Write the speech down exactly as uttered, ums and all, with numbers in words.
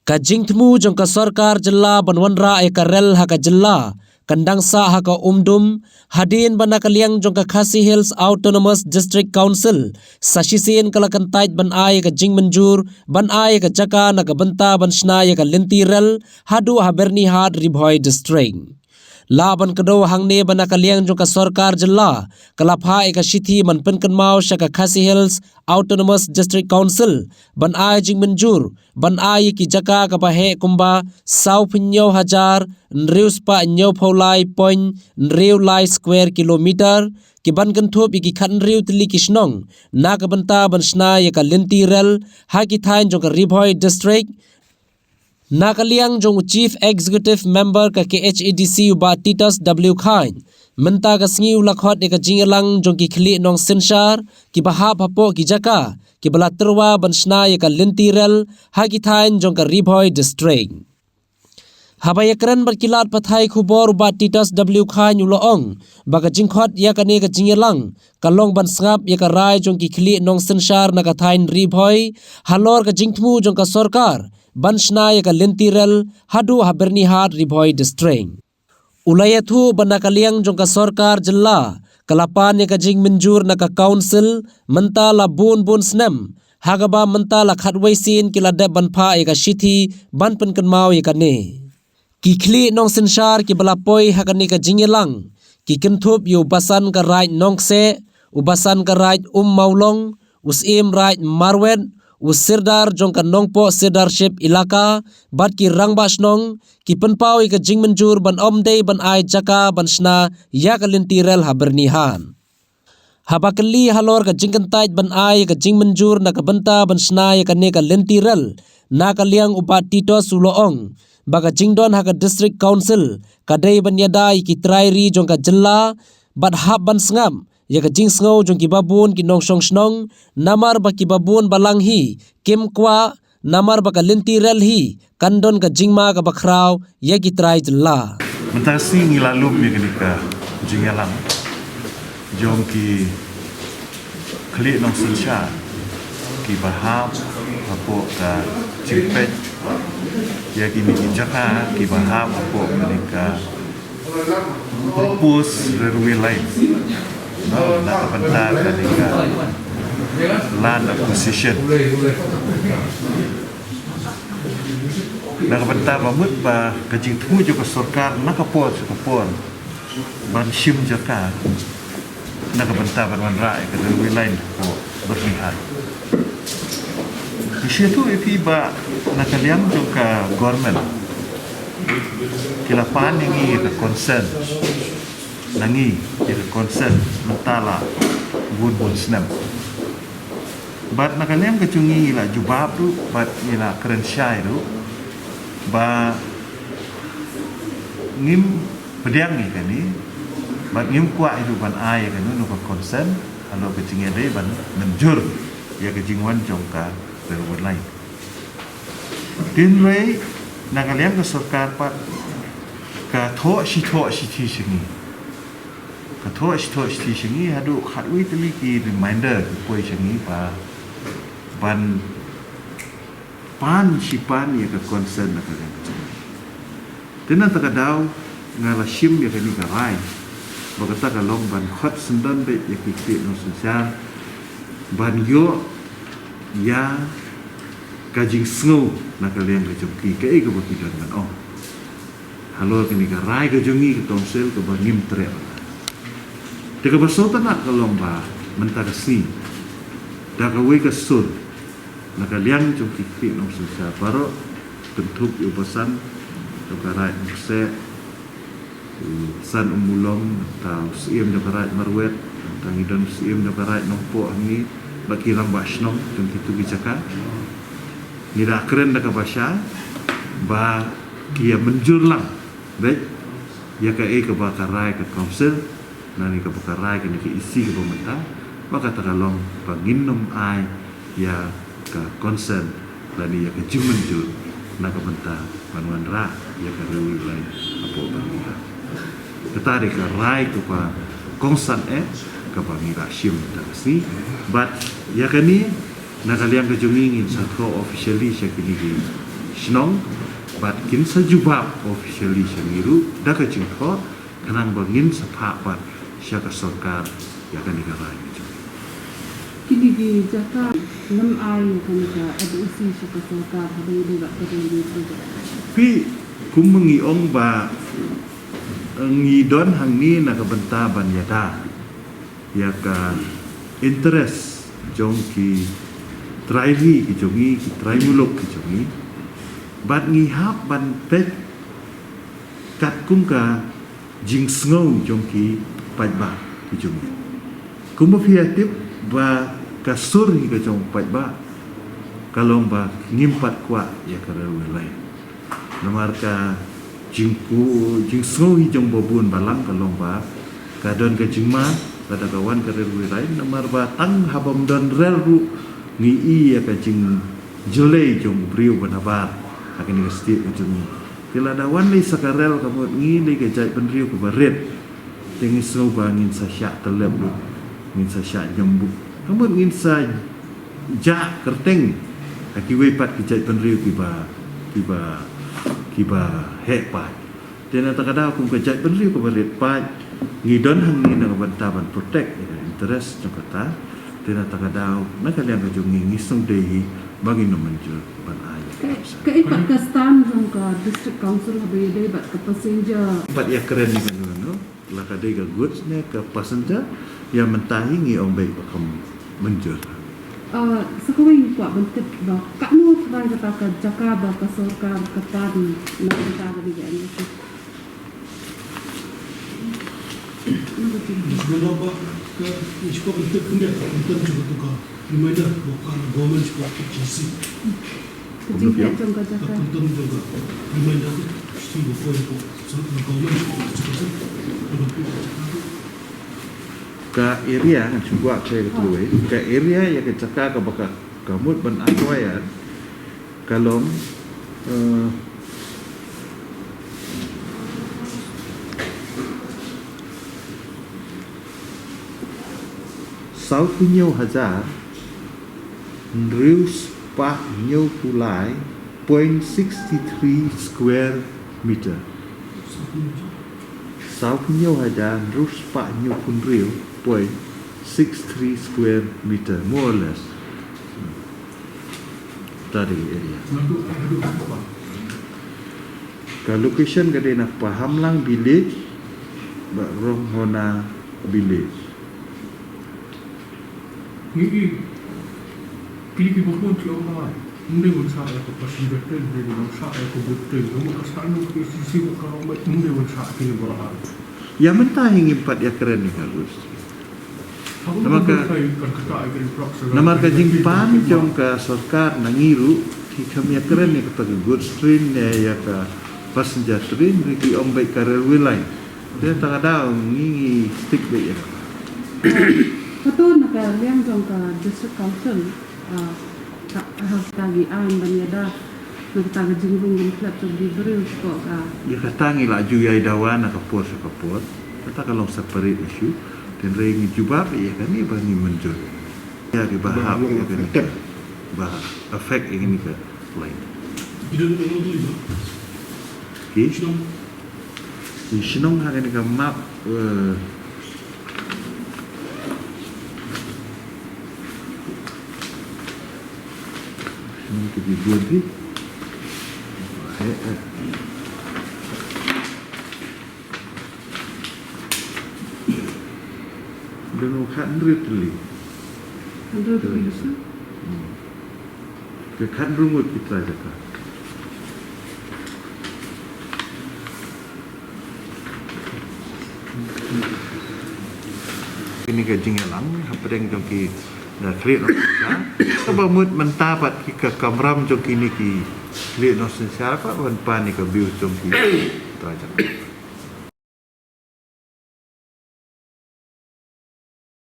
Ka jingthmu jong ka sorkar jylla ban wanrah ïa ka rel ha ka jylla kan dang sah ha ka umdum, hadien ba na ka liang jong ka Khasi Hills Autonomous District Council sa shisien ka la kyntait ban ai ïa ka jingmynjur ban ai ïa ka jaka na ka bynta ban shna ïa ka lynti rel haduh ha Byrnihat, Ri Bhoi District. Lah ban kdew hangne ba na ka liang jong ka sorkar jylla ka la phah ïa ka shithi ban pynkynmaw sha ka Khasi Hills Autonomous District Council ban ai jingmynjur ban ai ïa ki jaka kaba heh kumba saw phew hynñiew hajar hynriew spah hynñiew phew lai point hynriew lai square kilometer, ki ban kynthup ïa ki khathynriew tylli ki shnong na ka bynta ban shna ïa ka lynti rel ha ki thaiñ jong ka Ri Bhoi District. Na ka liang jong u Chief Executive Member ka K H A D C u Bah Titus W Chyne, mynta ka sngi u la khot ïa ka jingïalang jong ki khlieh nongsynshar kiba hap hapoh ki jaka kiba la tyrwa ban shna ïa ka lynti rel ha ki thaiñ jong ka Ri Bhoi District. Haba ïakren bad ki lad pathai khubor u Bah Titus W Chyne u la ong ba ka jingkhot ïa kane ka jingïalang ka long ban sngap ïa ka rai jong ki khlieh nongsynshar na ka thaiñ Ri Bhoi halor ka jingthmu jong ka sorkar ban shna ïa ka lynti rel haduh ha Byrnihat, Ri Bhoi District. U la ïathuh ba na ka liang jong ka sorkar jylla ka la pan ïa ka jingmynjur na ka council mynta la bun bun snem, ha kaba mynta la khatwei sien ki la dep ban phah ïa ka shithi ban pynkynmaw ïa kane. Ki khlieh nongsynshar kiba la poi ha kane ka jingïalang ki kynthup ïa u Basan ka Raid Nongkseh, u Basan ka Raid Ummawlong, u Syiem Raid Marwet, u Sirdar jong ka Nongpoh Sirdarship Elaka bad ki rangbah shnong, ki pynpaw ïa ka jingmynjur ban ym dei ban ai jaka ban shna ïa ka lynti rel ha Byrnihat. Haba kylli halor ka jingkyntait ban ai ïa ka jingmynjur na ka bynta ban shna ïa kane ka lynti rel, na ka liang u Bah Titus u la ong ba ka jingdon ha ka District Council ka dei ban ïada ïa ki trai ri jong ka jylla bad hap ban sngap ïa ka jingsngew jong kiba bun ki nongshong shnong, namar ba kiba bun balang hi kim kwah, namar ba ka lynti rel hi kan don ka jingma kaba khraw ïa ki trai jylla. Mynta ka sngi ngi la lum ïa kane ka jingïalang jong ki khlieh nongsynshar kiba hap hapoh ka jingpeit ïa kine ki jaka kiba hap hapoh kane ka proposed railway line. No, na ka bynta kane ka land acquisition. Na ka bynta ba mut ba ka jingthmu jong ka sorkar na ka por sha ka por ban shim jaka na ka bynta ban wanrah ïa ka railway line hapoh Byrnihat. Ngi sngewthuh ïa phi ba na ka liang jong ka government ki la pan ïa ngi ïa ka consent, na ngi ïa ka consent mynta la bun bun snem. Bad na ka liang ka jong ngi ngi la jubab ruh bad ngi la kren shai ruh ba ngim pdiang ïa kane bad ngim kwah ïa ruh ban ai ïa kane, no, ka consent halor ka jingïadei ban mynjur ïa ka jingwan jong ka railway line. Hynrei na ka liang ka sorkar pat ka thoh shi thoh shithi sha ngi. Ka thoh shi thoh shithi sha ngi haduh khatwei tylli ki reminder ki poi sha ngi ba ban pan shi pan ïa ka consent na ka liang ka jong ngi. Te na kata ka daw nga la shim ïa kane ka rai ba kata ka long ban khot syndon beit ïa ki khlieh nongsynshar ban ïoh ïa ka jingsngew na ka liang ka jong ki, kaei kaba ki don ban ong halor kane ka rai ka jong ngi ka council kaba ngim treh bha. Te kaba sngewtynnat ka long ba mynta ka sngi da kawei ka sur na ka liang jong ki khlieh nongsynshar baroh, kynthup ïa u Basan jong ka Raid Nongkseh, u San Ummulong, nangta u Syiem jong ka Raid Marwet, nangta ngi don u Syiem jong ka Raid Nongpoh hangne bad ki rangbah shnong jong kito ki jaka. Ngi da kren da kaba shai ba ki ïa mynjur lang beit ïa kaei kaba ka rai ka council, lane kaba ka rai kane ka E C kaba mynta, ba kata ka long ba ngin ym ai ïa ka consent lane ïa ka jingmynjur na ka bynta ban wanrah ïa ka railway line hapoh Byrnihat. Kata dei ka rai kaba kongsan eh kaba ngi la shim mynta ka sngi. Bad ïa kane na ka liang ka jong ngi ngin sa thoh officially sha kine ki shnong bad kin sa jubab officially sha ngi ruh da ka jingthoh, khnang ba ngin sa phah pat sha ka sorkar ïa kane ka rai ka jong. Kine ki jaka ngam ai ïa kane ka N O C sha ka sorkar haba ïadei bad ka railway project. Phi, kumba ngi ong ba, eh, ngi don hangne na ka bynta ban ïada ïa ka interest jong ki trai ri ki jong ngi, ki trai muluk ki jong ngi. Bad ngi hap ban peit katkum ka jingsngew jong ki paidbah ki jong ngi. Kumba phi ïa tip ba ka sur hi ka jong paidbah ka long ba ngim pat kwah ïa ka railway line. Namar ka jingku, jingsngew hi jong ba bun balang ka long ba ka don ka jingma lada ka wan ka railway line, namar ba tang haba ym don rel ruh ngi i ïa ka jingjyllei jong u briew ba nabar ha kane ka state ka jong ngi. Te lada wan lei sa ka rel, ka mut ngi lei ka jaitbynriew kaba rit. Te ngi sngew ba ngin sa shah tyllep ruh, ngin sa shah jam buh. Ka mut ngin sa jah kyrteng ha kiwei pat ki jaitbynriew kiba, kiba, kiba heh paid. Te na kata ka daw kum ka jaitbynriew kaba rit paid, ngi don hangne na ka bynta ban protect ïa ka interest jong kata. Te na kata ka daw na ka liang ka jong ngi, ngi sngewdei hi ba ngin ym mynjur ban ai. Ka, kaei pat ka stand jong ka District Council haba ïadei bad ka passenger? Pat ïakren ïa kano kano, la ka dei ka goods ne ka passenger, ïa mynta hi ngi ong beit ba kam mynjur. Ah, sa kawei ngi kwah ban tip ba katno trai kata ka jaka ba ka sorkar ka pan na ka bynta ka dei ka N O C. Ngi sngewbha ba ka, ngi sngewbha ban tip khyndiat, ban tip jong ka, reminder ba ka government sngewbha tip jingsi. Ka jingeh jong ka jaka. Ka kyrteng jong ka, reminder ka, sngewbha ko, ko, so, ka government sngewbha tip jingsi. Ka area, ngan shu kwah khlei ka tluwei. Ka area ïa ka jaka kaba ka, ka mut ban acquire ka long, eh, saw phew hynñiew hajar hynriew spah hynñiew phew lai point six three square meter. Saw phew hynñiew hajar hynriew spah hynñiew phew hynriew point six three square meter, more or less. Ta dei area. Ka location ka dei na Pahamlang village bad Ronghona village. Ngi i, kine ki ba khun ki ong ba ym dei ban sah ïa ka passenger train, dei ban sah ïa ka goods train. Ka mut ka sah na ka K C C ba ka ong ba ym dei ban sah kine ba la. Ïa mynta hi ngim pat ïakren ïa ka goods train. Namar ka, namar ka jingpan jong ka sorkar na ngi ruh, ki kham ïakren ïa kata ka goods train ne ïa ka passenger train, ki ong beit ka railway line. Te ta ka daw ngi, ngi stick beit ïa kata. Kato na ka liang jong ka District Council, ah, ka, ha kata ki aiñ ban ïada na kata ka jingrung jingtlep jong ki briew sha ka. Ïa kata ngi la ju ïai dawa na ka por sha ka por. Kata ka long separate issue. Hynrei ngi jubab ïa kane ba ngi mynjur. Ïa ki ba hap ïa kane ka, ba affect ïa kane ka line. Ki shnong ha kane ka map, eh, shnong ki bun hi. Eh, eh. Don khathynriew tylli. Hynriew tylli. Hmm. Ki khathynriew ngut ki trai jaka. Kine ki jingïalang hapdeng jong ki, eh, khlieh nongsynshar. Kaba mut mynta pat ki ka kamram jong kine ki khlieh nongsynshar pat ban pan ïa ka view jong ki trai jaka.